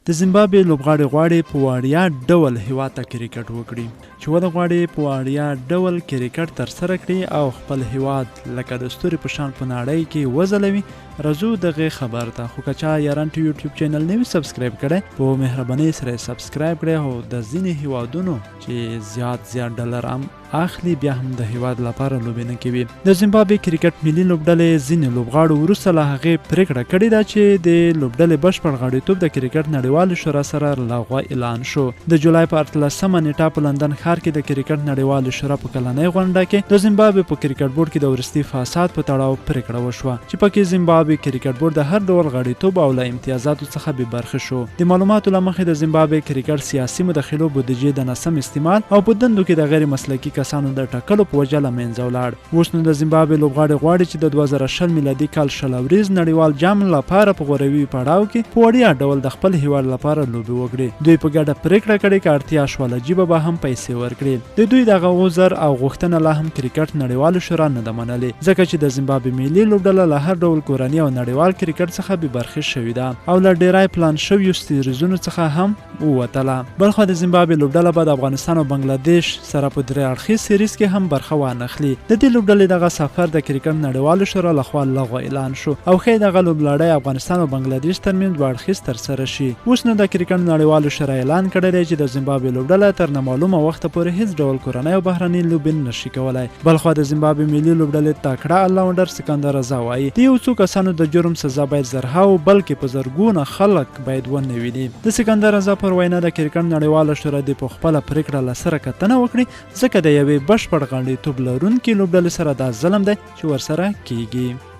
د زیمبابوې لوبغاړي غواړي په وړیا ډول هیواد ته کرکټ وکړي، چې ولې غواړي په وړیا ډول کرکټ ترسره کړي او خپل هیواد لکه د ستوري په شان په نړۍ کې وځلوي. راځو دغې خبر ته، خو که چا یاران ټي یوټیوب چینل نه وي سبسکرایب کړی، په مهربانۍ سره سبسکرایب کړئ. او د ځینې هیوادونو چې زیات زیات ډالر هم اخلي، بیا هم د هیواد لپاره لوبې نه کوي. د زیمبابوې کرکټ ملي لوبډلې ځینې لوبغاړو وروسته له هغې پریکړه کړې ده چې د لوبډلې بشپړ غړیتوب د کرکټ نړیوالې شورا سره لغوه اعلان شو. د جولای په 18مه نیټه په لندن ښار کې د کرکټ نړیوالې شورا په کلنۍ غونډه کې د زیمبابوې په کرکټ بورډ کې د وروستي فساد په تړاو پریکړه وشوه، چې پکې زیمبابوې کرکټ بورډ د هر ډول غړیتوب او له امتیازاتو څخه بې برخې شو. د معلوماتو له مخې، د زیمبابوې کرکټ سیاسي مداخلو، بودیجې د ناسم استعمال او په دندو کې د غیر مسلکي کسانو د ټاکلو په وجه له منځه ولاړ. اوس نو د زیمبابوې لوبغاړي غواړي چې د 2020 میلادي کال 20 اوریز نړیوال جام لپاره په غوروي پړاو کې په وړیا ډول د خپل هیواد لپاره لوبې وکړي. دوی په ګډه پریکړه کړې، که اړتیا شوه له جیبه به هم پیسې ورکړي. د دوی دغه عذر او غوښتنه لا هم کرکټ نړیوالې شورا نه ده منلې، ځکه چې د زیمبابوې ملي لوبډله له هر ډول کورني او نړیوال کرکټ څخه بې برخې شوې ده او له ډیری پلان شویو سیریزونو څخه هم ووتله. بلخوا د زیمبابوې لوبډله به د افغانستان او بنګلادیش سره په درې اړخیز سیریز کې هم برخه وانخلي. د دې لوبډلې دغه سفر د کرکټ نړیوالې شورا لخوا لغوه اعلان شو او ښایي دغه لوبلړۍ افغانستان او بنګلادیش ترمنځ دوه اړخیز ترسره شي. اوس نو د کرکټ نړیوالې شورا اعلان کړی دی چې د زیمبابوې لوبډله تر نامعلومه وخته پورې هیڅ ډول کورنۍ او بهرنۍ لوبې نشي کولای. بلخوا د زیمبابوې ملي لوبډلې تکړه الراونډر سکندر رضا وایي، د یو څو کسانو د جرم سزا باید زرهاو، بلکې په زرګونه خلک باید ونه ویني. د سکندر رضا پر وینا، د کرکټ نړیواله شورا دې په خپله پریکړه له سره کتنه وکړي، ځکه د یوې بشپړ غړیتوب لرونکې لوبډلې سره دا ظلم دی چې ورسره کیږي.